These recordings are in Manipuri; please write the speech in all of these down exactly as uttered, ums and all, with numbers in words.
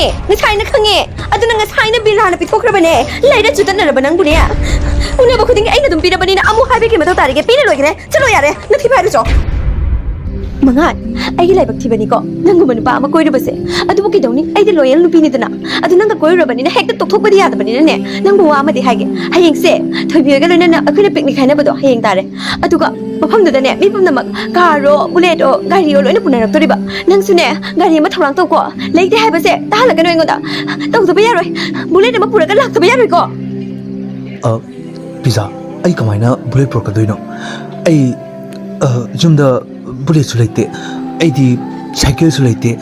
ꯑꯦ, ꯉꯁꯥꯏꯅ ꯈꯪꯉꯦ꯫ ꯑꯗꯨꯅ ꯉꯁꯥꯏꯅ ꯕꯤꯔꯂꯥꯅ ꯄꯤꯊꯣꯛꯈ꯭ꯔꯕꯅꯦ꯫ ꯂꯩꯔ ꯆꯨꯗꯠꯅꯔꯕ ꯅꯪꯕꯨꯅꯦ꯫ ꯎꯅꯕ ꯈꯨꯗꯤꯡꯒꯤ ꯑꯩꯅ ꯑꯗꯨꯝ ꯄꯤꯔꯕꯅꯤꯅ ꯑꯃꯨꯛ ꯍꯥꯏꯕꯒꯤ ꯃꯊꯧ ꯇꯥꯔꯤꯒꯦ? ꯄꯤꯔ ꯂꯣꯏꯈ꯭ꯔꯦ꯫ ꯆꯠꯂꯣ ꯌꯥꯔꯦ꯫ ꯅꯊꯤ ꯐꯥꯏꯔꯨꯆꯣ꯫ ꯃꯉꯥꯜ, ꯑꯩꯒꯤ ꯂꯥꯏꯕꯛ ꯊꯤꯕꯅꯤꯀꯣ ꯅꯪꯒꯨꯝꯕ ꯅꯨꯄꯥ ꯑꯃ ꯀꯣꯏꯔꯨꯕꯁꯦ꯫ ꯑꯗꯨꯕꯨ ꯀꯩꯗꯧꯅꯤ? ꯑꯩꯗꯤ ꯂꯣꯌꯦꯜ ꯅꯨꯄꯤꯅꯤꯗꯅ꯫ ꯑꯗꯨ ꯅꯪꯒ ꯀꯣꯏꯔꯨꯔꯕꯅꯤꯅ ꯍꯦꯛꯇ ꯇꯣꯛꯊꯣꯛꯄꯗꯤ ꯌꯥꯗꯕꯅꯤꯅꯅꯦ, ꯅꯪꯕꯨ ꯋꯥ ꯑꯃꯗꯤ ꯍꯥꯏꯒꯦ꯫ ꯍꯌꯦꯡꯁꯦ ꯊꯣꯏꯕꯤ ꯍꯣꯏꯒ ꯂꯣꯏꯅꯅ ꯑꯩꯈꯣꯏꯅ ꯄꯤꯛꯅꯤꯛ ꯍꯥꯏꯅꯕꯗꯣ ꯍꯌꯦꯡ ꯇꯥꯔꯦ꯫ ꯑꯗꯨꯒ ꯃꯐꯝꯗꯨꯗꯅꯦ ꯃꯤ ꯄꯨꯝꯅꯃꯛ ꯀꯥꯔꯣ, ꯕꯨꯂꯦꯠꯑꯣ, ꯒꯥꯔꯤꯑꯣ ꯂꯣꯏꯅ ꯄꯨꯅꯔꯛꯇꯣꯔꯤꯕ꯫ ꯅꯪꯁꯨꯅꯦ ꯒꯥꯔꯤ ꯑꯃ ꯊꯧꯔꯥꯡ ꯇꯧꯀꯣ꯫ ꯂꯩꯇꯦ ꯍꯥꯏꯕꯁꯦ ꯇꯥꯍꯜꯂꯛꯀꯅꯨ ꯑꯩꯉꯣꯟꯗ꯫ ꯇꯧꯗꯕ ꯌꯥꯔꯣꯏ꯫ ꯕꯨꯂꯦꯠ ꯑꯃ ꯄꯨꯔꯒ ꯂꯥꯛꯇꯕ ꯌꯥꯔꯣꯏꯀꯣ꯫ ꯑ, ꯄꯤꯖꯥ, ꯑꯩ ꯀꯃꯥꯏꯅ ꯕꯨꯂꯦꯠ ꯄꯨꯔꯛꯀꯗꯣꯏꯅꯣ? ꯑꯩ, ꯑ, ꯌꯨꯝꯗ ꯕꯨꯂꯦꯠꯁꯨ ꯂꯩꯇꯦ, ꯑꯩꯗꯤ ꯁꯥꯏꯀꯜꯁꯨ ꯂꯩꯇꯦ꯫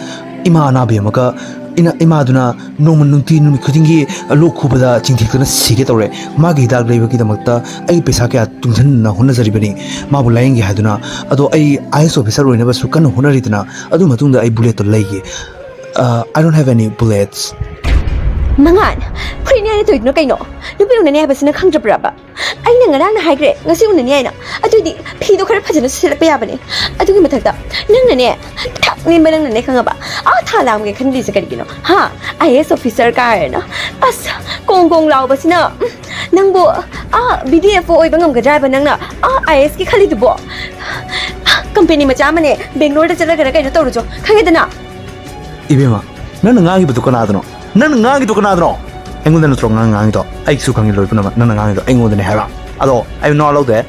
ꯏꯃꯥ ꯑꯅꯥꯕꯤ ꯑꯃꯒ ꯏꯅ-, ꯏꯃꯥꯗꯨꯅ ꯅꯣꯡꯃ ꯅꯨꯡꯇꯤ ꯅꯨꯃꯤꯠ ꯈꯨꯗꯤꯡꯒꯤ ꯂꯣꯛ ꯈꯨꯕꯗ ꯆꯤꯡꯊꯦꯛꯇꯅ ꯁꯤꯒꯦ ꯇꯧꯔꯦ꯫ ꯃꯥꯒꯤ ꯍꯤꯗꯥꯛ ꯂꯩꯕꯒꯤꯗꯃꯛꯇ ꯑꯩ ꯄꯩꯁꯥ ꯀꯌꯥ ꯇꯨꯡꯁꯤꯟꯗꯨꯅ ꯍꯣꯠꯅꯖꯔꯤꯕꯅꯤ, ꯃꯥꯕꯨ ꯂꯥꯌꯦꯡꯒꯦ ꯍꯥꯏꯗꯨꯅ꯫ ꯑꯗꯣ ꯑꯩ ꯑꯥꯏ ꯑꯦꯁ ꯑꯣꯐꯤꯁꯥꯔ ꯑꯣꯏꯅꯕꯁꯨ ꯀꯟꯅ ꯍꯣꯠꯅꯔꯤꯗꯅ, ꯑꯗꯨ ꯃꯇꯨꯡꯗ ꯑꯩ ꯕꯨꯂꯦꯠꯇꯣ ꯂꯩꯒꯦ꯫ ꯑ, I don't have any bullets. ꯃꯉꯥꯟ, ꯐꯨꯔꯤꯠꯅꯦ ꯍꯥꯏꯅ ꯇꯧꯔꯤꯗꯨꯅ ꯀꯩꯅꯣ? ꯅꯨꯄꯤ ꯎꯅꯅꯤ ꯍꯥꯏꯕꯁꯤꯅ ꯈꯪꯗ꯭ꯔꯕ꯭ꯔꯕ? ꯑꯩꯅ ꯉꯔꯥꯡꯅ ꯍꯥꯏꯈ꯭ꯔꯦ, ꯉꯁꯤ ꯎꯅꯅꯤ ꯍꯥꯏꯅ꯫ ꯑꯗꯨꯏꯗꯤ ꯐꯤꯗꯣ ꯈꯔ ꯐꯖꯅ ꯁꯦꯠꯂꯛꯄ ꯌꯥꯕꯅꯦ꯫ ꯑꯗꯨꯒꯤ ꯃꯊꯛꯇ ꯅꯪꯅꯅꯦ, ꯊꯛ ꯅꯦꯝꯕ ꯅꯪꯅꯅꯦ, ꯈꯪꯉꯕ? ꯑꯥ ꯊꯥ ꯂꯥꯡꯒꯦ ꯈꯟꯗ꯭ꯔꯤꯁꯦ ꯀꯔꯤꯒꯤꯅꯣ? ꯍꯥ? ꯑꯥꯏ ꯑꯦꯁ ꯑꯣꯐꯤꯁꯥꯔ ꯀꯥꯏꯔꯅ꯫ ꯑꯁ, ꯀꯣꯡ ꯀꯣꯡ ꯂꯥꯎꯕꯁꯤꯅ, ꯎꯝ, ꯅꯪꯕꯨ ꯑꯥ ꯕꯤ ꯗꯤ ꯑꯦꯐ ꯑꯣ ꯑꯣꯏꯕ ꯉꯝꯒꯗ꯭ꯔꯥ ꯍꯥꯏꯕ ꯅꯪꯅ? ꯑꯥ ꯑꯥꯏ ꯑꯦꯁꯀꯤ ꯈꯜꯂꯤꯗꯨꯕꯣ? ꯀꯝꯄꯦꯅꯤ ꯃꯆꯥ ꯑꯃꯅꯦ, ꯕꯦꯡꯒ꯭ꯂꯣꯔꯗ ꯆꯠꯂꯒꯅ ꯀꯩꯅꯣ ꯇꯧꯔꯨꯆꯣ, ꯈꯪꯉꯦꯗꯅ? ꯏꯕꯦꯝꯃ, ꯅꯪꯅ ꯉꯥꯡꯉꯤꯕꯗꯨ ꯀꯅꯥꯗꯅꯣ? ꯅꯪꯅ ꯉꯥꯡꯉꯤꯗꯣ ꯀꯅꯥꯗꯅꯣ? ꯑꯩꯉꯣꯟꯗ ꯅꯠꯇ꯭ꯔꯣ ꯅꯪ ꯉꯥꯡꯉꯤꯗꯣ? ꯑꯩꯁꯨ ꯈꯪꯉꯤ ꯂꯣꯏ ꯄꯨꯝꯅꯃꯛ꯫ ꯅꯪꯅ ꯉꯥꯡꯉꯤꯗꯣ ꯑꯩꯉꯣꯟꯗꯅꯦ ꯍꯥꯏꯕ꯫ ꯑꯗꯣ ꯑꯩ ꯅꯋꯥ ꯂꯧꯗꯦ꯫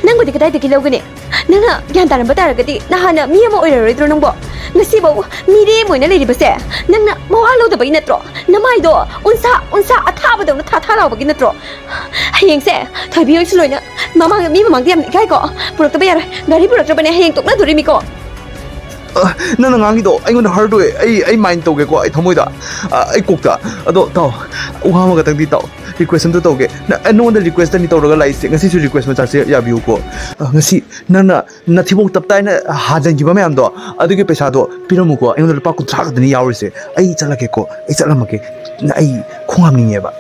ꯅꯪꯕꯨꯗꯤ ꯀꯗꯥꯏꯗꯒꯤ ꯂꯧꯒꯅꯤ? ꯅꯪꯅ ꯒ꯭ꯌꯥꯟ ꯇꯥꯔꯝꯕ ꯇꯥꯔꯒꯗꯤ ꯅꯍꯥꯟꯅ ꯃꯤ ꯑꯃ ꯑꯣꯏꯔꯔꯣꯏꯗ꯭ꯔꯣ ꯅꯪꯕꯣ? ꯉꯁꯤꯐꯥꯎ ꯃꯤꯔꯦꯝ ꯑꯣꯏꯅ ꯂꯩꯔꯤꯕꯁꯦ ꯅꯪꯅ ꯃꯋꯥ ꯂꯧꯗꯕꯒꯤ ꯅꯠꯇ꯭ꯔꯣ? ꯅꯃꯥꯏꯗꯣ ꯎꯟꯁꯥ, ꯎꯟꯁꯥ ꯑꯊꯥꯕꯗꯧꯅ ꯊꯥ ꯊꯥ ꯂꯥꯎꯕꯒꯤ ꯅꯠꯇ꯭ꯔꯣ? ꯍꯌꯦꯡꯁꯦ ꯊꯣꯏꯕꯤ ꯍꯣꯏꯁꯨ ꯂꯣꯏꯅ ꯃꯃꯥꯡꯗ, ꯃꯤ ꯃꯃꯥꯡꯗ ꯌꯥꯝ ꯏꯀꯥꯏꯀꯣ꯫ ꯄꯨꯔꯛꯇꯕ ꯌꯥꯔꯣꯏ꯫ ꯒꯥꯔꯤ ꯄꯨꯔꯛꯇ꯭ꯔꯕꯅꯦ, ꯍꯌꯦꯡ ꯇꯣꯛꯅꯗꯣꯔꯤꯃꯤꯀꯣ꯫ ꯑ, ꯅꯪꯅ ꯉꯥꯡꯉꯤꯗꯣ ꯑꯩꯉꯣꯟꯗ ꯍꯔꯠ ꯑꯣꯏ꯫ ꯑꯩ, ꯑꯩ ꯃꯥꯏꯟ ꯇꯧꯒꯦꯀꯣ, ꯑꯩ ꯊꯃꯣꯏꯗ, ꯑ, ꯑꯩ ꯀꯣꯛꯇ꯫ ꯑꯗꯣ ꯇꯥꯎ, ꯋꯥ ꯑꯃꯈꯛꯇꯪꯗꯤ ꯇꯥꯎ, ꯔꯤꯀ꯭ꯋꯦꯁ ꯑꯝꯇ ꯇꯧꯒꯦ꯫ ꯅ-, ꯑ, ꯅꯉꯣꯟꯗ ꯔꯤꯀ꯭ꯋꯦꯁꯇꯅꯤ ꯇꯧꯔꯒ ꯂꯥꯛꯏꯁꯦ꯫ ꯉꯁꯤꯁꯨ ꯔꯤꯀ꯭ꯋꯦꯁ ꯃꯆꯥꯁꯦ ꯌꯥꯕꯤꯌꯨꯀꯣ꯫ ꯑ, ꯉꯁꯤ ꯅꯪꯅ ꯅꯊꯤꯕꯣꯡ ꯇꯞ ꯇꯥꯏꯅ ꯍꯥꯟꯖꯟꯈꯤꯕ ꯃꯌꯥꯝꯗꯣ, ꯑꯗꯨꯒꯤ ꯄꯩꯁꯥꯗꯣ ꯄꯤꯔꯝꯃꯨꯀꯣ꯫ ꯑꯩꯉꯣꯟꯗ ꯂꯨꯄꯥ ꯀꯨꯟꯊ꯭ꯔꯥ ꯈꯛꯇꯅꯤ ꯌꯥꯎꯔꯤꯁꯦ꯫ ꯑꯩ ꯆꯠꯂꯒꯦꯀꯣ, ꯑꯩ ꯆꯠꯂꯝꯃꯒꯦ꯫ ꯅ-, ꯑꯩ ꯈꯣꯡ ꯍꯥꯝꯅꯤꯡꯉꯦꯕ꯫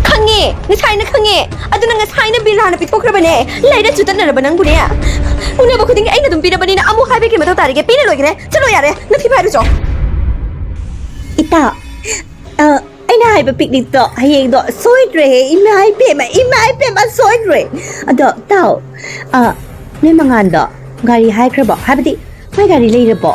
ꯈꯪꯉꯦ, ꯉꯁꯥꯏꯅ ꯈꯪꯉꯦ꯫ ꯑꯗꯨꯅ ꯉꯁꯥꯏꯅ ꯕꯤꯔꯂꯥꯅ ꯄꯤꯊꯣꯛꯈ꯭ꯔꯕꯅꯦ꯫ ꯂꯩꯔ ꯆꯨꯗꯠꯅꯔꯕ ꯅꯪꯕꯨꯅꯦ꯫ ꯎꯅꯕ ꯈꯨꯗꯤꯡꯒꯤ ꯑꯩꯅ ꯑꯗꯨꯝ ꯄꯤꯔꯕꯅꯤꯅ ꯑꯃꯨꯛ ꯍꯥꯏꯕꯒꯤ ꯃꯊꯧ ꯇꯥꯔꯤꯒꯦ? ꯄꯤꯔ ꯂꯣꯏꯈ꯭ꯔꯦ꯫ ꯆꯠꯂꯣ ꯌꯥꯔꯦ, ꯅꯊꯤ ꯐꯥꯏꯔꯨꯆꯣ꯫ ꯏꯇꯥ, ꯑ, ꯑꯩꯅ ꯍꯥꯏꯕ ꯄꯤꯛꯅꯤꯛꯇꯣ ꯍꯌꯦꯡꯗꯣ ꯁꯣꯏꯗ꯭ꯔꯦꯍꯦ꯫ ꯏꯃꯥ ꯏꯄꯦꯝꯃ, ꯏꯃꯥ ꯏꯄꯦꯝꯃ, ꯁꯣꯏꯗ꯭ꯔꯦ꯫ ꯑꯗꯣ ꯇꯥꯎ, ꯑ, ꯅꯣꯏ ꯃꯉꯥꯟꯗꯣ ꯒꯥꯔꯤ ꯍꯥꯏꯈ꯭ꯔꯕꯣ? ꯍꯥꯏꯕꯗꯤ ꯃꯥꯏ ꯒꯥꯔꯤ ꯂꯩꯔꯕꯣ?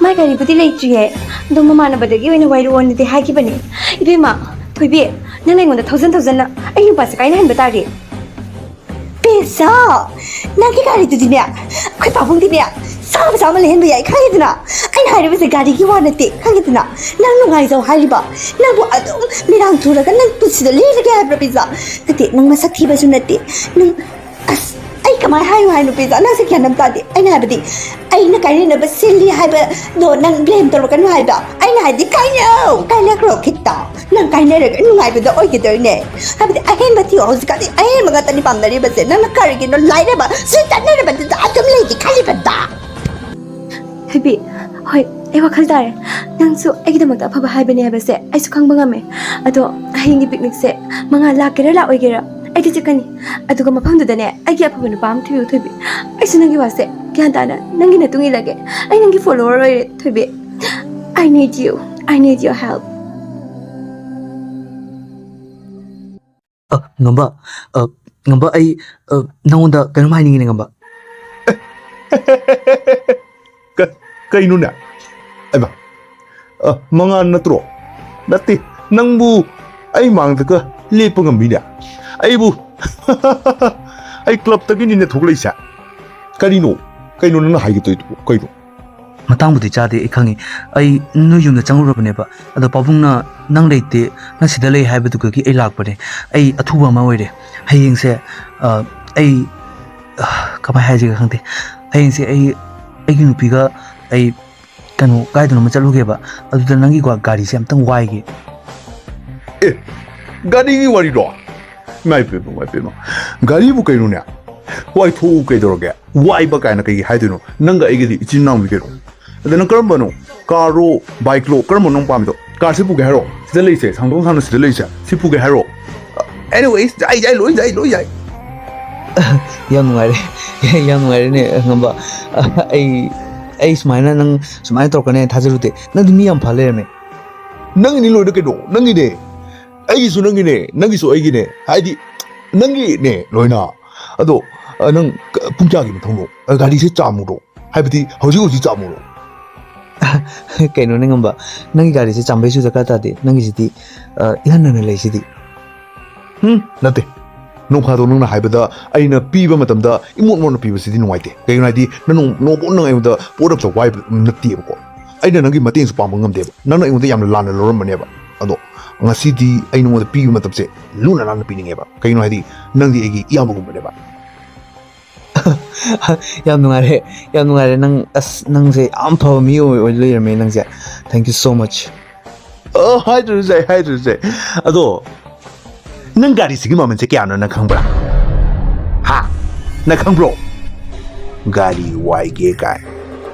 ꯃꯥꯏ ꯒꯥꯔꯤꯕꯨꯗꯤ ꯂꯩꯇ꯭ꯔꯤꯌꯦ, ꯑꯗꯣ ꯃꯃꯥꯟꯅꯕꯗꯒꯤ ꯑꯣꯏꯅ ꯋꯥꯏꯔꯛꯑꯣꯅꯗꯤ ꯍꯥꯏꯈꯤꯕꯅꯦ꯫ ꯏꯕꯦꯝꯃ, ꯊꯣꯏꯕꯤ, ꯅꯪ ꯑꯩꯉꯣꯟꯗ ꯊꯧꯖꯟ ꯊꯧꯖꯟꯅ ꯑꯩ ꯅꯨꯄꯥꯁꯦ ꯀꯥꯏꯅꯍꯟꯕ ꯇꯥꯔꯦ꯫ ꯄꯦꯁꯥ! ꯅꯪꯒꯤ ꯒꯥꯔꯤꯗꯨꯗꯤꯅꯦ, ꯑꯩꯈꯣꯏ ꯄꯥꯕꯨꯡꯗꯤꯅꯦ, ꯆꯥꯕ ꯆꯥꯕ ꯂꯩꯍꯟꯕ ꯌꯥꯏ, ꯈꯪꯉꯤꯗꯅ? ꯑꯩꯅ ꯍꯥꯏꯔꯤꯕꯁꯦ ꯒꯥꯔꯤꯒꯤ ꯋꯥ ꯅꯠꯇꯦ, ꯈꯪꯉꯤꯗꯅ? ꯅꯪ ꯅꯨꯡꯉꯥꯏꯖꯧ ꯍꯥꯏꯔꯤꯕ? ꯅꯪꯕꯨ ꯑꯗꯨꯝ ꯃꯤꯔꯥꯡ ꯊꯨꯔꯒ ꯅꯪ ꯄꯨꯟꯁꯤꯗ ꯂꯦꯜꯂꯒꯦ ꯍꯥꯏꯕ꯭ꯔꯥ, ꯄꯦꯁꯥ? ꯅꯠꯇꯦ, ꯅꯪ ꯃꯁꯛ ꯊꯤꯕꯁꯨ ꯅꯠꯇꯦ꯫ ꯅꯪ, ꯑꯁ, ꯑꯩ ꯀꯃꯥꯏ ꯍꯥꯏꯌꯨ ꯍꯥꯏꯅꯣ, ꯄꯦꯁꯥ? ꯅꯪꯁꯦ ꯒ꯭ꯌꯥꯟ ꯑꯃ ꯇꯥꯗꯦ꯫ ꯑꯩꯅ ꯍꯥꯏꯕꯗꯤ, ꯑꯩꯅ ꯀꯥꯏꯅꯅꯕ ꯁꯤꯜꯂꯤ ꯍꯥꯏꯕꯗꯣ ꯅꯪ ꯕ꯭ꯂꯦꯝ ꯇꯧꯔꯛꯀꯅꯨ ꯍꯥꯏꯕ꯫ ꯑꯩꯅ ꯍꯥꯏꯗꯤ, ꯀꯥꯏꯅꯧ! ꯀꯥꯏꯅꯈ꯭ꯔꯣ ꯈꯤꯇ꯫ ꯅꯪ ꯀꯥꯏꯅꯔꯒ ꯅꯨꯡꯉꯥꯏꯕꯗ ꯑꯣꯏꯒꯗꯣꯏꯅꯦ꯫ ꯍꯥꯏꯕꯗꯤ ꯑꯍꯦꯟꯕ ꯊꯤꯌꯣ, ꯍꯧꯖꯤꯛꯀꯥꯟꯗꯤ ꯑꯍꯦꯟꯕ ꯉꯥꯛꯇꯅꯤ ꯄꯥꯝꯅꯔꯤꯕꯁꯦ꯫ ꯅꯪꯅ ꯀꯔꯤꯒꯤꯅꯣ ꯂꯥꯏꯔꯕ ꯁꯤ ꯆꯠꯅꯔꯕꯗꯨꯗ ꯑꯗꯨꯝ ꯂꯩꯒꯦ ꯈꯜꯂꯤꯕꯗ? ꯊꯣꯏꯕꯤ, ꯍꯣꯏ, ꯑꯩ ꯋꯥꯈꯜ ꯇꯥꯔꯦ꯫ ꯅꯪꯁꯨ ꯑꯩꯒꯤꯗꯃꯛꯇ ꯑꯐꯕ ꯍꯥꯏꯕꯅꯦ ꯍꯥꯏꯕꯁꯦ ꯑꯩꯁꯨ ꯈꯪꯕ ꯉꯝꯃꯦ꯫ ꯑꯗꯣ ꯍꯌꯦꯡꯒꯤ ꯄꯤꯛꯅꯤꯛꯁꯦ ꯃꯉꯥ ꯂꯥꯛꯀꯦꯔꯥ ꯂꯥꯛꯑꯣꯏꯒꯦꯔꯥ ꯑꯩꯗꯤ ꯆꯠꯀꯅꯤ꯫ ꯑꯗꯨꯒ ꯃꯐꯝꯗꯨꯗꯅꯦ ꯑꯩꯒꯤ ꯑꯐꯕ ꯅꯨꯄꯥ ꯑꯃ ꯊꯤꯕꯤꯌꯨ, ꯊꯣꯏꯕꯤ꯫ ꯑꯩꯁꯨ ꯅꯪꯒꯤ ꯋꯥꯁꯦ ꯒ꯭ꯌꯥꯟ ꯇꯥꯅ ꯅꯪꯒꯤ ꯅꯇꯨꯡ ꯏꯜꯂꯒꯦ꯫ ꯑꯩ ꯅꯪꯒꯤ follower ꯑꯣꯏꯔꯦ, ꯊꯣꯏꯕꯤ꯫ I need you. I need your help. ꯑ, ꯉꯝꯕ, ꯑ, ꯉꯝꯕ, ꯑꯩ, ꯑ, ꯅꯉꯣꯟꯗ ꯀꯩꯅꯣꯝ ꯍꯥꯏꯅꯤꯡꯉꯤꯅꯦ, ꯉꯝꯕ꯫ ꯀ-, ꯀꯩꯅꯣꯅꯦ? ꯑꯩꯃ, ꯑ, ꯃꯉꯥꯜ ꯅꯠꯇ꯭ꯔꯣ? ꯅꯠꯇꯦ, ꯅꯪꯕꯨ ꯑꯩ ꯃꯥꯡꯗꯒ ꯂꯦꯞꯄ ꯉꯝꯃꯤꯅꯦ? ꯑꯩꯕꯨ, ꯑꯩ clubꯇꯒꯤꯅꯤꯅꯦ ꯊꯣꯛꯂꯛꯏꯁꯦ꯫ ꯀꯔꯤꯅꯣ? ꯀꯩꯅꯣ ꯅꯪꯅ ꯍꯥꯏꯒꯦ ꯇꯧꯔꯤꯗꯨꯕꯣ? ꯀꯩꯅꯣ? ꯃꯇꯥꯡꯕꯨꯗꯤ ꯆꯥꯗꯦ, ꯑꯩ ꯈꯪꯉꯤ꯫ ꯑꯩ ꯅꯣꯏ ꯌꯨꯝꯗ ꯆꯪꯉꯨꯔꯕꯅꯦꯕ, ꯑꯗꯣ ꯄꯥꯕꯨꯡꯅ "ꯅꯪ ꯂꯩꯇꯦ, ꯅꯪ ꯁꯤꯗ ꯂꯩ" ꯍꯥꯏꯕꯗꯨꯒꯤ ꯑꯩ ꯂꯥꯛꯄꯅꯦ꯫ ꯑꯩ ꯑꯊꯨꯕ ꯑꯃ ꯑꯣꯏꯔꯦ꯫ ꯍꯌꯦꯡꯁꯦ, ꯑ, ꯑꯩ, ꯑ, ꯀꯃꯥꯏ ꯍꯥꯏꯁꯤꯒꯦ ꯈꯪꯗꯦ꯫ ꯍꯌꯦꯡꯁꯦ ꯑꯩ, ꯑꯩꯒꯤ ꯅꯨꯄꯤꯒ ꯑꯩ ꯀꯩꯅꯣ, ꯀꯥꯏꯗꯅꯣꯃ ꯆꯠꯂꯨꯒꯦꯕ, ꯑꯗꯨꯗ ꯅꯪꯒꯤ ꯒꯥ-, ꯒꯥꯔꯤꯁꯦ ꯑꯝꯇꯪ ꯋꯥꯏꯒꯦ꯫ ꯑꯦ, ꯒꯥꯔꯤꯒꯤ ꯋꯥꯔꯤꯔꯣ? ꯏꯃꯥꯏ ꯄꯦꯝꯃ, ꯏꯃꯥꯏ ꯄꯦꯝꯃ꯫ ꯒꯥꯔꯤꯕꯨ ꯀꯩꯅꯣꯅꯦ? ꯋꯥꯏꯊꯣꯛꯎ ꯀꯩꯗꯧꯔꯒꯦ? ꯋꯥꯏꯕ ꯀꯥꯏꯅ ꯀꯩꯒꯤ ꯍꯥꯏꯗꯣꯏꯅꯣ? ꯅꯪꯒ ꯑꯩꯒꯗꯤ ꯏꯆꯤꯟ ꯏꯅꯥꯎꯅꯤ ꯀꯩꯅꯣ꯫ ꯑꯗ ꯅꯪ ꯀꯔꯝꯕꯅꯣ? ꯀꯥꯔꯔꯣ, ꯕꯥꯏꯛꯂꯣ? ꯀꯔꯝꯕꯅꯣ ꯅꯪ ꯄꯥꯝꯃꯤꯗꯣ? ꯀꯥꯔꯁꯦ ꯄꯨꯒꯦ ꯍꯥꯏꯔꯣ? ꯁꯤꯗ ꯂꯩꯁꯦ, ꯁꯥꯡꯗꯣꯡ ꯁꯥꯡꯅ ꯁꯤꯗ ꯂꯩꯁꯦ꯫ ꯁꯤ ꯄꯨꯒꯦ ꯍꯥꯏꯔꯣ? Anyways, ꯌꯥꯏ, ꯌꯥꯏ, ꯂꯣꯏ ꯌꯥꯏ, ꯂꯣꯏ ꯌꯥꯏ꯫ ꯌꯥꯝ ꯅꯨꯡꯉꯥꯏꯔꯦ꯫ ꯌꯥꯝ ꯅꯨꯡꯉꯥꯏꯔꯦꯅꯦ, ꯉꯝꯕ꯫ ꯑꯩ, ꯑꯩ ꯁꯨꯃꯥꯏꯅ, ꯅꯪ ꯁꯨꯃꯥꯏꯅ ꯇꯧꯔꯛꯀꯅꯤ ꯍꯥꯏꯅ ꯊꯥꯖꯔꯨꯗꯦ꯫ ꯅꯪꯗꯤ ꯃꯤ ꯌꯥꯝ ꯐ ꯂꯩꯔꯝꯃꯦ꯫ ꯅꯪꯒꯤꯅꯤ ꯂꯣꯏꯅ ꯀꯩꯅꯣ, ꯅꯪꯒꯤꯅꯦ꯫ ꯑꯩꯒꯤꯁꯨ ꯅꯪꯒꯤꯅꯦ, ꯅꯪꯒꯤꯁꯨ ꯑꯩꯒꯤꯅꯦ, ꯍꯥꯏꯗꯤ ꯅꯪꯒꯤꯅꯦ ꯂꯣꯏꯅ꯫ ꯑꯗꯣ, ꯑ, ꯅꯪ ꯀ-, ꯄꯨꯡ ꯀꯌꯥꯒꯤ ꯃꯊꯧꯅꯣ? ꯑ, ꯒꯥꯔꯤꯁꯦ ꯆꯥꯝꯃꯨꯔꯣ? ꯍꯥꯏꯕꯗꯤ ꯍꯧꯖꯤꯛ ꯍꯧꯖꯤꯛ ꯆꯥꯝꯃꯨꯔꯣ? ꯀꯩꯅꯣꯅꯦ ꯉꯝꯕ, ꯅꯪꯒꯤ ꯒꯥꯔꯤꯁꯦ ꯆꯥꯝꯕꯩꯁꯨ ꯗꯔꯀꯥꯔ ꯇꯥꯗꯦ꯫ ꯅꯪꯒꯤꯁꯤꯗꯤ, ꯑ, ꯏꯍꯟ ꯍꯟꯅ ꯂꯩꯁꯤꯗꯤ꯫ ꯎꯝ, ꯅꯠꯇꯦ꯫ ꯅꯣꯡ ꯐꯥꯗꯣꯛ ꯅꯪꯅ ꯍꯥꯏꯕꯗ ꯑꯩꯅ ꯄꯤꯕ ꯃꯇꯝꯗ ꯏꯃꯣꯠ ꯃꯣꯠꯅ ꯄꯤꯕꯁꯤꯗꯤ ꯅꯨꯡꯉꯥꯏꯇꯦ꯫ ꯀꯩꯒꯤꯅꯣ ꯍꯥꯏꯗꯤ ꯅꯪ ꯅꯣꯡ-, ꯅꯣꯡꯃ ꯅꯪ ꯑꯩꯉꯣꯟꯗ ꯄꯣꯠ ꯑꯝꯇ ꯋꯥꯏꯕ ꯅꯠꯇꯦꯕꯀꯣ꯫ ꯑꯩꯅ ꯅꯪꯒꯤ ꯃꯇꯦꯡꯁꯨ ꯄꯥꯡꯕ ꯉꯝꯗꯦꯕ꯫ ꯅꯪꯅ ꯑꯩꯉꯣꯟꯗ ꯌꯥꯝꯅ ꯂꯥꯟꯅ ꯂꯧꯔꯝꯕꯅꯦꯕ꯫ ꯑꯗꯣ ꯉꯁꯤꯗꯤ ꯑꯩ ꯅꯉꯣꯟꯗ ꯄꯤꯕ ꯃꯇꯝꯁꯦ ꯂꯨꯅ ꯅꯥꯟꯅ ꯄꯤꯅꯤꯡꯉꯦꯕ꯫ ꯀꯩꯒꯤꯅꯣ ꯍꯥꯏꯗꯤ ꯅꯪꯗꯤ ꯑꯩꯒꯤ ꯏꯌꯥꯝꯕꯒꯨꯝꯕꯅꯦꯕ꯫ ꯌꯥꯝ ꯅꯨꯡꯉꯥꯏꯔꯦ, ꯌꯥꯝ ꯅꯨꯡꯉꯥꯏꯔꯦ꯫ ꯅꯪ, ꯑꯁ, ꯅꯪꯁꯦ ꯌꯥꯝ ꯐꯕ ꯃꯤ ꯑꯣꯏ, ꯑꯣꯏ ꯂꯩꯔꯝꯃꯦ ꯅꯪꯁꯦ꯫ Thank you so much꯫ ꯑ, ꯍꯥꯏꯗ꯭ꯔꯁꯨ ꯌꯥꯏ, ꯍꯥꯏꯗ꯭ꯔꯁꯨ ꯌꯥꯏ꯫ ꯑꯗꯣ, ꯅꯪ ꯒꯥꯔꯤꯁꯤꯒꯤ ꯃꯃꯜꯁꯦ ꯀꯌꯥꯅꯣ ꯅꯪ ꯈꯪꯕ꯭ꯔꯥ? ꯍꯥ? ꯅꯪ ꯈꯪꯕ꯭ꯔꯣ? ꯒꯥꯔꯤ ꯋꯥꯏꯒꯦ ꯀꯥꯏ꯫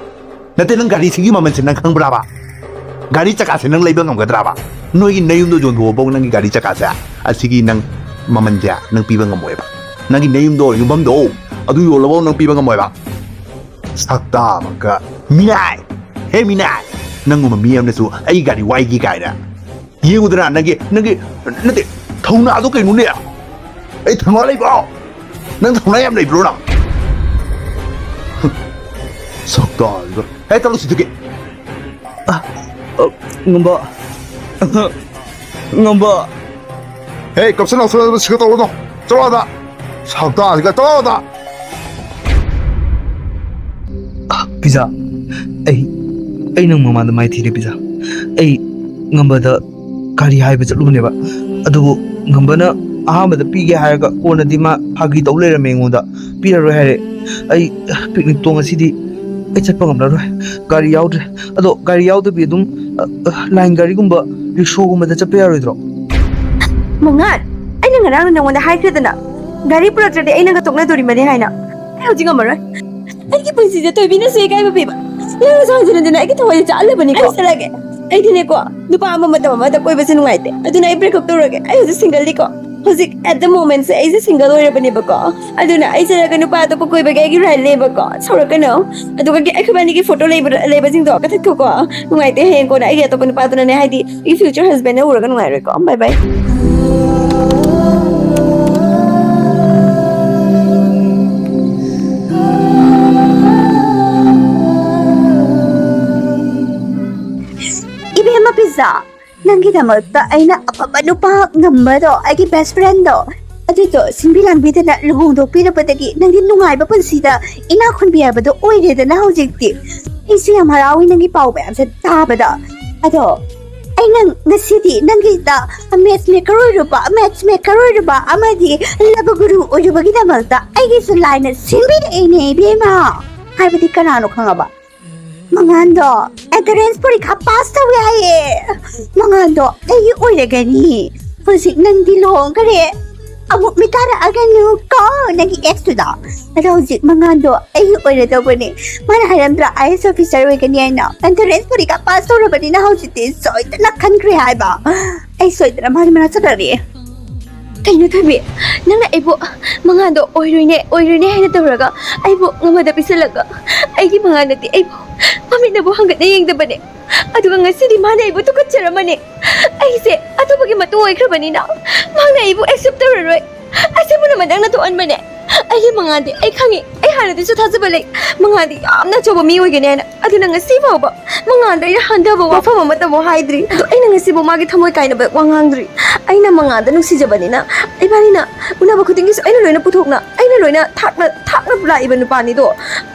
ꯅꯠꯇꯦ, ꯅꯪ ꯒꯥꯔꯤꯁꯤꯒꯤ ꯃꯃꯜꯁꯦ ꯅꯪ ꯈꯪꯕ꯭ꯔꯥꯕ? ꯒꯥꯔꯤ ꯆꯀꯥꯁꯦ ꯅꯪ ꯂꯩꯕ ꯉꯝꯒꯗ꯭ꯔꯥꯕ? ꯅꯣꯏꯒꯤ ꯅꯌꯨꯝꯗꯣ ꯌꯣꯟꯊꯣꯛꯑꯐꯥꯎ ꯅꯪꯒꯤ ꯒꯥꯔꯤ ꯆꯀꯥꯁꯦ, ꯑꯁꯤꯒꯤ ꯅꯪ ꯃꯃꯜꯁꯦ ꯅꯪ ꯄꯤꯕ ꯉꯝꯃꯣꯏꯕ꯫ ꯅꯪꯒꯤ ꯅꯌꯨꯝꯗꯣ, ꯌꯨꯝꯐꯝꯗꯣ, ꯑꯗꯨ ꯌꯣꯜꯂꯐꯥꯎ ꯅꯪ ꯄꯤꯕ ꯉꯝꯃꯣꯏꯕ꯫ ꯁꯛꯇꯥ ꯑꯃꯒ꯫ ꯃꯤꯅꯥꯏ! ꯍꯦ ꯃꯤꯅꯥꯏ! ꯅꯪꯒꯨꯝꯕ ꯃꯤ ꯑꯃꯅꯁꯨ ꯑꯩ ꯒꯥꯔꯤ ꯋꯥꯏꯒꯦ ꯀꯥꯏꯅ꯫ ꯌꯦꯡꯉꯨꯗꯅ ꯅꯪꯒꯤ, ꯅꯪꯒꯤ, ꯅꯠꯇꯦ, ꯊꯧꯅꯥꯗꯣ ꯀꯩꯅꯣꯅꯦ? ꯑꯩ ꯊꯧꯅꯥ ꯂꯩꯕ꯭ꯔꯣ? ꯅꯪ ꯊꯧꯅꯥ ꯌꯥꯝ ꯂꯩꯕ꯭ꯔꯣ ꯅꯪ? ꯁꯛꯇꯥꯁꯤꯒ꯫ ꯍꯦ, ꯆꯠꯂꯨ ꯁꯤꯗꯒꯤ꯫ ꯑ, ꯑ, ꯉꯝꯕ꯫ ꯉꯝꯕ꯫ ꯍꯦ, ꯀꯞꯁꯟ ꯂꯥꯎꯁꯟꯅꯗꯕ ꯁꯤꯒ ꯇꯧꯒꯅꯣ꯫ ꯆꯠꯂꯣ ꯑꯥꯗ꯫ ꯁꯛꯇꯥꯁꯤꯒ ꯆꯠꯂꯣ ꯑꯥꯗ꯫ ꯄꯤꯖꯥ, ꯑꯩ, ꯑꯩ ꯅꯪ ꯃꯃꯥꯡꯗ ꯃꯥꯏ ꯊꯤꯔꯦ ꯄꯤꯖꯥ꯫ ꯑꯩ ꯉꯝꯕꯗ ꯒꯥꯔꯤ ꯍꯥꯏꯕ ꯆꯠꯂꯨꯕꯅꯦꯕ, ꯑꯗꯨꯕꯨ ꯉꯝꯕꯅ ꯑꯍꯥꯟꯕꯗ ꯄꯤꯒꯦ ꯍꯥꯏꯔꯒ ꯀꯣꯟꯅꯗꯤ ꯃꯥ ꯐꯥꯒꯤ ꯇꯧ ꯂꯩꯔꯝꯃꯦ ꯑꯩꯉꯣꯟꯗ꯫ ꯄꯤꯔꯔꯣꯏ ꯍꯥꯏꯔꯦ꯫ ꯑꯩ picnic ꯇꯣ ꯉꯁꯤꯗꯤ ꯑꯩ ꯆꯠꯄ ꯉꯝꯂꯔꯣꯏ꯫ ꯒꯥꯔꯤ ꯌꯥꯎꯗ꯭ꯔꯦ꯫ ꯑꯗꯣ ꯒꯥꯔꯤ ꯌꯥꯎꯗꯕꯤ ꯑꯗꯨꯝ, ꯑ, ꯑ, line ꯒꯥꯔꯤꯒꯨꯝꯕ, ꯔꯤꯛꯁꯣꯒꯨꯝꯕꯗ ꯆꯠꯄ ꯌꯥꯔꯣꯏꯗ꯭ꯔꯣ? ꯃꯉꯥꯜ, ꯑꯩꯅ ꯉꯔꯥꯡꯅ ꯅꯉꯣꯟꯗ ꯍꯥꯏꯈ꯭ꯔꯦꯗꯅ, ꯒꯥꯔꯤ ꯄꯨꯔꯛꯇ꯭ꯔꯗꯤ ꯑꯩ ꯅꯪꯒ ꯇꯣꯛꯅꯗꯣꯔꯤꯕꯅꯤ ꯍꯥꯏꯅ꯫ ꯑꯩ ꯍꯧꯖꯤꯛ ꯉꯝꯃꯔꯣꯏ꯫ ꯑꯩꯒꯤ ꯄꯨꯟꯁꯤꯁꯦ ꯊꯣꯏꯕꯤꯅꯁꯨ ꯏꯀꯥꯏꯕ ꯄꯤꯕ꯫ ꯅꯪꯅꯁꯨ ꯍꯟꯖꯤꯟ ꯍꯟꯖꯤꯟꯅ ꯑꯩꯒꯤ ꯊꯋꯥꯏꯁꯦ ꯆꯥꯛꯍꯜꯂꯕꯅꯤꯀꯣ꯫ ꯑꯩ ꯆꯠꯂꯒꯦ꯫ ꯑꯩꯗꯤꯅꯦꯀꯣ, ꯅꯨꯄꯥ ꯑꯃ ꯃꯇꯝ ꯑꯃꯗ ꯀꯣꯏꯕꯁꯦ ꯅꯨꯡꯉꯥꯏꯇꯦ꯫ ꯑꯗꯨꯅ ꯑꯩ break up ꯇꯧꯔꯒꯦ꯫ ꯑꯩ ꯍꯧꯖꯤꯛ single ꯅꯤꯀꯣ꯫ ꯍꯧꯖꯤꯛ at the moment ꯁꯦ ꯑꯩꯁꯦ single ꯑꯣꯏꯔꯕꯅꯦꯕꯀꯣ꯫ ꯑꯗꯨꯅ ꯑꯩ ꯆꯠꯂꯒ ꯅꯨꯄꯥ ꯑꯇꯣꯞꯄ ꯀꯣꯏꯕꯒꯤ ꯑꯩꯒꯤ right ꯂꯩꯌꯦꯕꯀꯣ꯫ ꯁꯥꯎꯔꯛꯀꯅꯣ꯫ ꯑꯗꯨꯒ ꯑꯩꯈꯣꯏꯕꯥꯅꯤꯒꯤ photo ꯂꯩꯕꯗꯣ, ꯂꯩꯕꯁꯤꯡꯗꯣ ꯀꯛꯊꯠꯈꯣꯀꯣ꯫ ꯅꯨꯡꯉꯥꯏꯇꯦ, ꯍꯌꯦꯡ ꯀꯣꯟꯅ ꯑꯩꯒꯤ ꯑꯇꯣꯞꯄ ꯅꯨꯄꯥꯗꯨꯅꯅꯦ, ꯍꯥꯏꯗꯤ ꯑꯩꯒꯤ future husband ꯅ ꯎꯔꯒ ꯅꯨꯡꯉꯥꯏꯔꯣꯏꯀꯣ꯫ Bye bye꯫ ꯏꯕꯦꯝꯃ ꯄꯤꯖꯥ, ꯅꯪꯒꯤꯗꯃꯛꯇ ꯑꯩꯅ ꯑꯐꯕ ꯅꯨꯄꯥ ꯉꯝꯕꯗꯣ, ꯑꯩꯒꯤ best friend ꯗꯣ, ꯑꯗꯨꯗꯣ ꯁꯤꯟꯕꯤ ꯂꯥꯡꯕꯤꯗꯅ ꯂꯨꯍꯣꯡꯗꯣꯛꯄꯤꯔꯕꯗꯒꯤ ꯅꯪꯒꯤ ꯅꯨꯡꯉꯥꯏꯕ ꯄꯨꯟꯁꯤꯗ ꯏꯅꯥꯛ ꯈꯨꯟꯕꯤ ꯍꯥꯏꯕꯗꯣ ꯑꯣꯏꯔꯦꯗꯅ ꯍꯧꯖꯤꯛꯇꯤ꯫ ꯑꯩꯁꯨ ꯌꯥꯝ ꯍꯔꯥꯎꯏ ꯅꯪꯒꯤ ꯄꯥꯎ ꯃꯌꯥꯝꯁꯦ ꯇꯥꯕꯗ꯫ ꯑꯗꯣ ꯑꯩꯅ ꯉꯁꯤꯗꯤ ꯅꯪꯒꯤꯗ match maker ꯑꯣꯏꯔꯨꯕ, match maker ꯑꯣꯏꯔꯨꯕ ꯑꯃꯗꯤ love guru ꯑꯣꯏꯔꯨꯕꯒꯤꯗꯃꯛꯇ ꯑꯩꯒꯤꯁꯨ ꯂꯥꯏꯅ ꯁꯤꯟꯕꯤꯔꯛꯏꯅꯦ ꯏꯕꯦꯝꯃ꯫ ꯍꯥꯏꯕꯗꯤ ꯀꯅꯥꯅꯣ ꯈꯪꯉꯕ? ꯃꯉꯥꯟꯗꯣ entrance ꯄꯔꯤꯈꯥ pass ꯇꯧꯋꯦ ꯍꯥꯏꯌꯦ꯫ ꯃꯉꯥꯟꯗꯣ ꯑꯩꯒꯤ ꯑꯣꯏꯔꯒꯅꯤ꯫ ꯍꯧꯖꯤꯛ ꯅꯪꯗꯤ ꯂꯨꯍꯣꯡꯈ꯭ꯔꯦ꯫ ꯑꯃꯨꯛ ꯃꯤ ꯇꯥꯔꯛꯑꯒꯅꯨ ꯀꯣ ꯅꯪꯒꯤ ex ꯇꯨꯗ꯫ ꯑꯗꯣ ꯍꯧꯖꯤꯛ ꯃꯉꯥꯟꯗꯣ ꯑꯩꯒꯤ ꯑꯣꯏꯔꯗꯧꯕꯅꯦ꯫ ꯃꯥꯅ ꯍꯥꯏꯔꯝꯗ꯭ꯔꯥ I A S officer ꯑꯣꯏꯒꯅꯤ ꯍꯥꯏꯅ? Entrance ꯄꯔꯤꯈꯥ pass ꯇꯧꯔꯕꯅꯤꯅ ꯍꯧꯖꯤꯛꯇꯤ ꯁꯣꯏꯗꯅ ꯈꯟꯈ꯭ꯔꯦ ꯍꯥꯏꯕ꯫ ꯑꯩ ꯁꯣꯏꯗꯅ ꯃꯥꯒꯤ ꯃꯅꯥꯛ ꯆꯠꯈ꯭ꯔꯅꯤ꯫ ꯀꯩꯅꯣ ꯊꯣꯏꯕꯤ, ꯅꯪꯅ ꯑꯩꯕꯨ ꯃꯉꯥꯟꯗꯣ ꯑꯣꯏꯔꯣꯏꯅꯦ, ꯑꯣꯏꯔꯣꯏꯅꯦ ꯍꯥꯏꯅ ꯇꯧꯔꯒ ꯑꯩꯕꯨ ꯉꯝꯃꯗ ꯄꯤꯁꯤꯜꯂꯒ ꯑꯩꯒꯤ ꯃꯉꯥꯟꯅꯗꯤ ꯑꯩꯕꯨ ꯃꯃꯤꯠꯅꯕꯨ ꯍꯪꯒꯠꯅ ꯌꯦꯡꯗꯕꯅꯦ꯫ ꯑꯗꯨꯒ ꯉꯁꯤꯗꯤ ꯃꯥꯅ ꯑꯩꯕꯨ ꯇꯨꯀꯠꯆꯔꯝꯃꯅꯤ꯫ ꯑꯩꯁꯦ ꯑꯇꯣꯞꯄꯒꯤ ꯃꯇꯨ ꯑꯣꯏꯈ꯭ꯔꯕꯅꯤꯅ ꯃꯥꯅ ꯑꯩꯕꯨ accept ꯇꯧꯔꯔꯣꯏ꯫ ꯑꯁꯤ ꯄꯨꯝꯅꯃꯛ ꯅꯪꯅ ꯊꯣꯛꯍꯟꯕꯅꯦ꯫ ꯑꯩꯒꯤ ꯃꯉꯥꯟꯗꯤ ꯑꯩ ꯈꯪꯉꯤ, ꯑꯩ ꯍꯥꯟꯅꯗꯤꯁꯨ ꯊꯥꯖꯕ ꯂꯩ꯫ ꯃꯉꯥꯟꯗꯤ ꯌꯥꯝꯅ ꯑꯆꯧꯕ ꯃꯤ ꯑꯣꯏꯒꯅꯤ ꯍꯥꯏꯅ꯫ ꯑꯗꯨꯅ ꯉꯁꯤ ꯐꯥꯎꯕ ꯃꯉꯥꯟꯗ ꯑꯩꯅ ꯍꯟꯊꯕ ꯋꯥꯐꯝ ꯑꯃꯠꯇꯕꯨ ꯍꯥꯏꯗ꯭ꯔꯤ꯫ ꯑꯗꯣ ꯑꯩꯅ ꯉꯁꯤꯕꯨ ꯃꯥꯒꯤ ꯊꯃꯣꯏ ꯀꯥꯏꯅꯕ ꯋꯥ ꯉꯥꯡꯗ꯭ꯔꯤ꯫ ꯑꯩꯅ ꯃꯉꯥꯟꯗ ꯅꯨꯡꯁꯤꯖꯕꯅꯤꯅ ꯏꯕꯥꯅꯤꯅ ꯎꯅꯕ ꯈꯨꯗꯤꯡꯒꯤꯁꯨ ꯑꯩꯅ ꯂꯣꯏꯅ ꯄꯨꯊꯣꯛꯅ, ꯑꯩꯅ ꯂꯣꯏꯅ ꯊꯥꯛꯅ, ꯊꯥꯛꯅ ꯂꯥꯛꯏꯕ ꯅꯨꯄꯥꯅꯤꯗꯣ꯫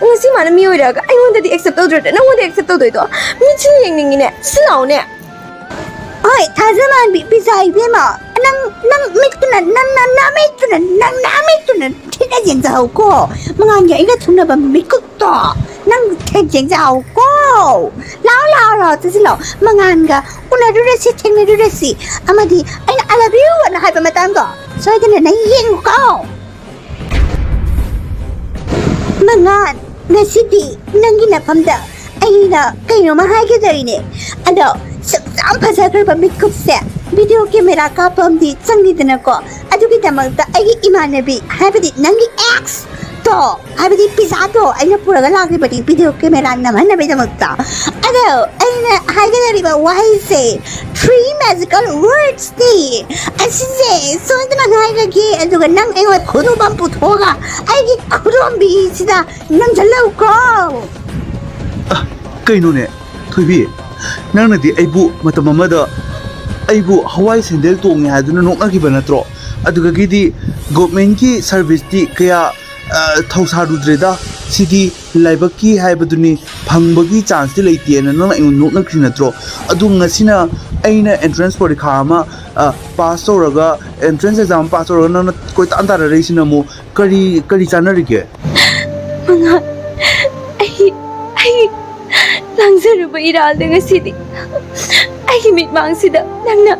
ꯉꯁꯤ ꯃꯥꯅ ꯃꯤ ꯑꯣꯏꯔꯛꯑꯒ ꯑꯩꯉꯣꯟꯗꯗꯤ accept ꯇꯧꯗ꯭ꯔꯗꯤ ꯅꯪꯉꯣꯟꯗ accept ꯇꯧꯗꯣꯏꯗꯣ? ꯃꯤꯠꯁꯤꯅ ꯌꯦꯡꯅꯤꯡꯉꯤꯅꯦ꯫ ꯁꯤ ꯂꯥꯛꯑꯣꯅꯦ꯫ ꯍꯣꯏ, ꯊꯥꯖ ꯃꯥꯟꯕꯤ ꯄꯤꯖꯥ ꯏꯕꯦꯝꯃ, ꯅꯪ, ꯅꯪ ꯃꯤꯠꯇꯨꯅ, ꯅꯪ, ꯅꯪ ꯅꯃꯤꯠꯇꯨꯅ, ꯅꯪ ꯅꯃꯤꯠꯇꯨꯅ ꯊꯤꯅ ꯌꯦꯡꯖꯍꯧꯀꯣ꯫ ꯃꯉꯥꯟꯒꯤ ꯑꯩꯒ ꯊꯨꯡꯅꯕ ꯃꯤꯀꯨꯞꯇꯣ ꯅꯪ ꯊꯦꯛ ꯌꯦꯡꯖꯍꯧꯀꯣ꯫ ꯂꯥꯛꯑꯣ, ꯂꯥꯛꯑꯣ, ꯂꯥꯛꯑꯣ, ꯆꯠꯁꯤꯜꯂꯣ꯫ ꯃꯉꯥꯟꯒ ꯎꯅꯔꯨꯔꯁꯤ, ꯊꯦꯡꯅꯔꯨꯔꯁꯤ꯫ ꯑꯃꯗꯤ ꯑꯩꯅ "I love you" ꯑꯅ ꯍꯥꯏꯕ ꯃꯇꯥꯡꯗꯣ ꯁꯣꯏꯗꯅ ꯅꯪ ꯌꯦꯡꯉꯨꯀꯣ꯫ ꯃꯉꯥꯟ, ꯉꯁꯤꯗꯤ ꯅꯪꯒꯤ ꯅꯐꯝꯗ ꯑꯩꯅ ꯀꯩꯅꯣꯝꯃ ꯍꯥꯏꯒꯗꯧꯔꯤꯅꯦ꯫ ꯑꯗꯣ ꯁꯨꯛ ꯌꯥꯝ ꯐꯖꯈ꯭ꯔꯕ ꯃꯤꯀꯨꯞꯁꯦ ꯚꯤꯗꯤꯑꯣ ꯀꯦꯃꯦꯔꯥ ꯀꯥꯞꯄ ꯑꯃꯗꯤ ꯆꯪꯉꯤꯗꯅꯀꯣ꯫ ꯑꯗꯨꯒꯤꯗꯃꯛꯇ ꯑꯩꯒꯤ ꯏꯃꯥꯟꯅꯕꯤ, ꯍꯥꯏꯕꯗꯤ ꯅꯪꯒꯤ ꯑꯦꯛꯁꯇꯣ, ꯍꯥꯏꯕꯗꯤ ꯄꯤꯖꯥꯗꯣ ꯑꯩꯅ ꯄꯨꯔꯒ ꯂꯥꯛꯂꯤꯕꯅꯤ ꯚꯤꯗꯤꯑꯣ ꯀꯦꯃꯦꯔꯥ ꯅꯝꯍꯟꯅꯕꯒꯤꯗꯃꯛꯇ꯫ ꯑꯗꯣ ꯑꯩꯅ ꯍꯥꯏꯒꯗꯧꯔꯤꯕ ꯋꯥꯍꯩꯁꯦ three magical wordsꯅꯤ꯫ ꯑꯁꯤꯁꯦ ꯁꯣꯏꯗꯅ ꯍꯥꯏꯔꯒꯦ, ꯑꯗꯨꯒ ꯅꯪ ꯑꯩꯉꯣꯟꯗ ꯈꯨꯗꯣꯝꯕꯝ ꯄꯨꯊꯣꯛꯑꯒ ꯑꯩꯒꯤ ꯈꯨꯗꯣꯝꯕꯤꯁꯤꯗ ꯅꯝꯁꯤꯜꯂꯧꯀꯣ꯫ ꯀꯩꯅꯣꯅꯦ ꯊꯣꯏꯕꯤ, ꯅꯪꯅꯗꯤ ꯑꯩꯕꯨ ꯃꯇꯝ ꯑꯃꯗ ꯑꯩꯕꯨ ꯍꯋꯥꯏ ꯁꯦꯟꯗꯦꯜ ꯇꯣꯡꯉꯦ ꯍꯥꯏꯗꯨꯅ ꯅꯣꯛꯅꯈꯤꯕ ꯅꯠꯇ꯭ꯔꯣ? ꯑꯗꯨꯗꯒꯤꯗꯤ ꯒꯣꯔꯃꯦꯟꯒꯤ ꯁꯥꯔꯚꯤꯁꯇꯤ ꯀꯌꯥ ꯊꯧꯁꯥꯔꯨꯗ꯭ꯔꯦꯗ, ꯁꯤꯗꯤ ꯂꯥꯏꯕꯛꯀꯤ ꯍꯥꯏꯕꯗꯨꯅꯤ, ꯐꯪꯕꯒꯤ ꯆꯥꯟꯁꯇꯤ ꯂꯩꯇꯦꯅ ꯅꯪꯅ ꯑꯩꯉꯣꯟꯗ ꯅꯣꯛꯅꯈ꯭ꯔꯤ ꯅꯠꯇ꯭ꯔꯣ? ꯑꯗꯨ ꯉꯁꯤꯅ ꯑꯩꯅ ꯑꯦꯟꯇ꯭ꯔꯦꯟꯁ ꯄꯔꯤꯈꯥ ꯑꯃ ꯄꯥꯁ ꯇꯧꯔꯒ, ꯑꯦꯟꯇ꯭ꯔꯦꯟꯁ ꯑꯦꯛꯖꯥꯝ ꯄꯥꯁ ꯇꯧꯔꯒ ꯅꯪꯅ ꯀꯣꯏꯇꯥꯟ ꯇꯥꯟꯅꯔꯛꯏꯁꯤꯅ ꯑꯃꯨꯛ ꯀꯔꯤ ꯀꯔꯤ ꯆꯥꯟꯅꯔꯤꯒꯦ? ꯃꯉꯥꯜ, ꯑꯩ ꯑꯩ ꯂꯥꯡꯖꯔꯨꯕ ꯏꯔꯥꯜꯗ ꯉꯁꯤꯗꯤ ꯑꯩꯒꯤ ꯃꯤꯠꯃꯥꯡꯁꯤꯗ ꯅꯪꯅ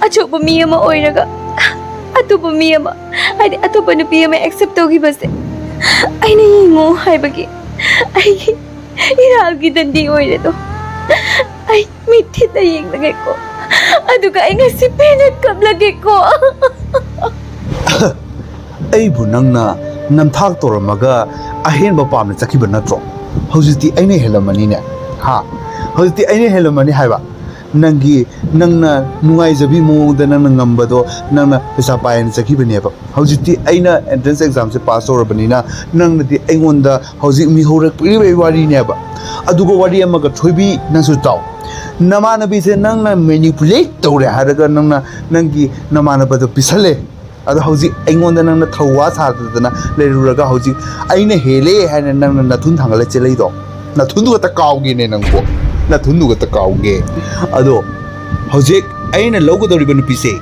ꯑꯆꯧꯕ ꯃꯤ ꯑꯃ ꯑꯣꯏꯔꯒ ꯑꯇꯣꯞꯄ ꯃꯤ ꯑꯃ, ꯍꯥꯏꯗꯤ ꯑꯇꯣꯞꯄ ꯅꯨꯄꯤ ꯑꯃ ꯑꯦꯛꯁꯦꯞ ꯇꯧꯈꯤꯕꯁꯦ ꯑꯩꯅ ꯌꯦꯡꯉꯣ ꯍꯥꯏꯕꯒꯤ ꯑꯩꯒꯤ ꯏꯔꯥꯜꯒꯤ ꯗꯟꯗꯤ ꯑꯣꯏꯔꯦꯗꯣ꯫ ꯑꯩ ꯃꯤꯠ ꯊꯤꯠꯅ ꯌꯦꯡꯂꯒꯦꯀꯣ, ꯑꯗꯨꯒ ꯑꯩ ꯉꯁꯤ ꯄꯦꯟꯅ ꯀꯞꯂꯒꯦꯀꯣ꯫ ꯑꯩꯕꯨ ꯅꯪꯅ ꯅꯝꯊꯥꯛ ꯇꯧꯔꯝꯃꯒ ꯑꯍꯦꯟꯕ ꯄꯥꯝꯅ ꯆꯠꯈꯤꯕ ꯅꯠꯇ꯭ꯔꯣ? ꯍꯧꯖꯤꯛꯇꯤ ꯑꯩꯅ ꯍꯦꯜꯂꯝꯃꯅꯤꯅꯦ꯫ ꯍꯥ? ꯍꯧꯖꯤꯛꯇꯤ ꯑꯩꯅ ꯍꯦꯜꯂꯝꯃꯅꯤ ꯍꯥꯏꯕ꯫ ꯅꯪꯒꯤ ꯅꯪꯅ ꯅꯨꯡꯉꯥꯏꯖꯕꯤ ꯃꯑꯣꯡꯗ ꯅꯪꯅ ꯉꯝꯕꯗꯣ, ꯅꯪꯅ ꯄꯩꯁꯥ ꯄꯥꯏꯅ ꯆꯠꯈꯤꯕꯅꯦꯕ꯫ ꯍꯧꯖꯤꯛꯇꯤ ꯑꯩꯅ ꯑꯦꯟꯇ꯭ꯔꯦꯟꯁ ꯑꯦꯛꯖꯥꯝꯁꯦ ꯄꯥꯁ ꯇꯧꯔꯕꯅꯤꯅ ꯅꯪꯅꯗꯤ ꯑꯩꯉꯣꯟꯗ ꯍꯧꯖꯤꯛ ꯃꯤꯍꯧꯔꯛꯄꯤꯔꯤꯕꯒꯤ ꯋꯥꯔꯤꯅꯦꯕ꯫ ꯑꯗꯨꯒ ꯋꯥꯔꯤ ꯑꯃꯒ ꯊꯣꯏꯕꯤ, ꯅꯪꯁꯨ ꯇꯥꯎ꯫ ꯅꯃꯥꯟꯅꯕꯤꯁꯦ ꯅꯪꯅ ꯃꯦꯅꯤꯄꯨꯂꯦꯠ ꯇꯧꯔꯦ ꯍꯥꯏꯔꯒ ꯅꯪꯅ ꯅꯪꯒꯤ ꯅꯃꯥꯟꯅꯕꯗꯣ ꯄꯤꯁꯜꯂꯦ꯫ ꯑꯗꯣ ꯍꯧꯖꯤꯛ ꯑꯩꯉꯣꯟꯗ ꯅꯪꯅ ꯊꯧꯋꯥ ꯁꯥꯗꯗꯅ ꯂꯩꯔꯨꯔꯒ ꯍꯧꯖꯤꯛ ꯑꯩꯅ ꯍꯦꯜꯂꯦ ꯍꯥꯏꯅ ꯅꯪꯅ ꯅꯊꯨꯟ ꯊꯥꯡꯒꯠꯂ ꯆꯦꯜꯂꯛꯏꯗꯣ, ꯅꯊꯨꯟꯗꯨ ꯈꯛꯇ ꯀꯥꯎꯒꯦꯅꯦ ꯅꯪꯕꯣ, ꯅꯊꯨꯟꯗꯨ ꯈꯛꯇ ꯀꯥꯎꯒꯦ꯫ ꯑꯗꯣ ꯍꯧꯖꯤꯛ ꯑꯩꯅ ꯂꯧꯒꯗꯧꯔꯤꯕ ꯅꯨꯄꯤꯁꯦ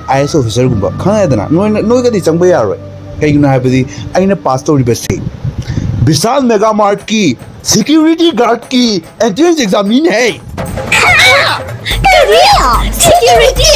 ꯑꯥꯏ ꯑꯦꯁ ꯑꯣꯐꯤꯁꯔꯒꯨꯝꯕ, ꯈꯪꯉꯦꯗꯅ, ꯅꯣꯏꯅ ꯅꯣꯏꯒꯗꯤ ꯆꯪꯕ ꯌꯥꯔꯣꯏ꯫ ꯀꯩꯒꯤꯅꯣ ꯍꯥꯏꯕꯗꯤ ꯑꯩꯅ ꯄꯥꯁ ꯇꯧꯔꯤꯕꯁꯦ ꯕꯤꯁꯥꯜ ꯃꯦꯒꯥ ꯃꯥꯔꯠꯀꯤ ꯁꯦꯀ꯭ꯌꯨꯔꯤꯇꯤ ꯒꯥꯔꯗꯀꯤ ꯑꯦꯟꯇ꯭ꯔꯦꯟꯁ ꯑꯦꯛꯖꯥꯝꯅꯤꯅꯦꯍꯦ꯫ ꯀꯔꯤ? ꯁꯦꯀ꯭ꯌꯨꯔꯤꯇꯤ?